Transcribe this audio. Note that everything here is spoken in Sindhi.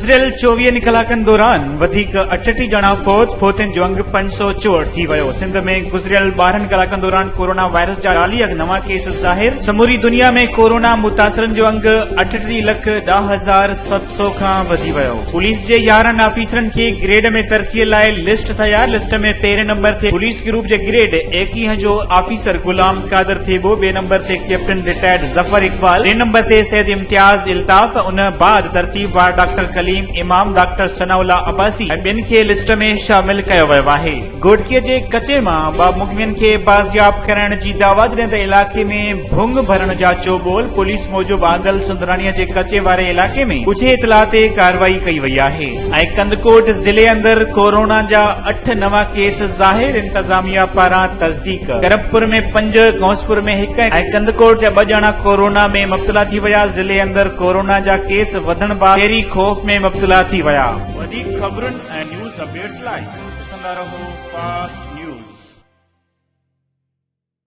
گذريل چوويهن ڪلاڪن دوران وڌيڪ 38 ڄڻا فوت، فوتين جو انگ 564 ٿي ويو. سنڌ ۾ گذريل 12 ڪلاڪن دوران ڪورونا وائرس جا 40 نوان ڪيس ظاهر، سموري دنيا ۾ ڪورونا متاثرن جو انگ 38 لک 10,700 کان وڌي ويو. پوليس جي 11 آفيسرن کي گريڊ ۾ ترقي لاء لسٽ تيار، لسٽ ۾ پهرين نمبر تي پوليس گروپ جي گريڊ 21 جو آفيسر غلام قادر ٿيٻو، ٻئي نمبر تي ڪيپٽن رٽائرڊ ظفر اقبال، ٽئين نمبر تي سيد امتياز الطاف، ان بعد ترتيبوار ڊاڪٽر ڪليم امام، ڊاڪٽر ثناء الله عباسي ۽ ٻين کي لسٽ ۾ شامل ڪيو ويو آهي. گهوٽڪي جي ڪچي مان ٻه مغوين کي بازياب ڪرائڻ جي دعويٰ، جڏهن ته علائقي ۾ ڀنگ ڀرڻ جا چوٻول، پوليس موجب آندل سندراڻي جي ڪچي واري علائقي ۾ ڳجهي اطلاع تي ڪارروائي ڪئي وئي آهي. ۽ ڪنڌڪوٽ ضلعي اندر ڪورونا جا اٺ نوان ڪيس ظاهر، انتظاميا پاران تصديق، گربپور ۾ پنج، غوثپور ۾ هڪ ۽ ڪنڌڪوٽ جا ٻه ڄڻا ڪورونا ۾ مبتلا ٿي ويا، ضلعي اندر ڪورونا جا ڪيس وڌڻ بعد شهري خوف ۾ مبتلا ٿي ويا. وڌيڪ خبرن ۽ نيوز اپڊيٽس لاء ڏسندا رهو فاسٽ نيوز.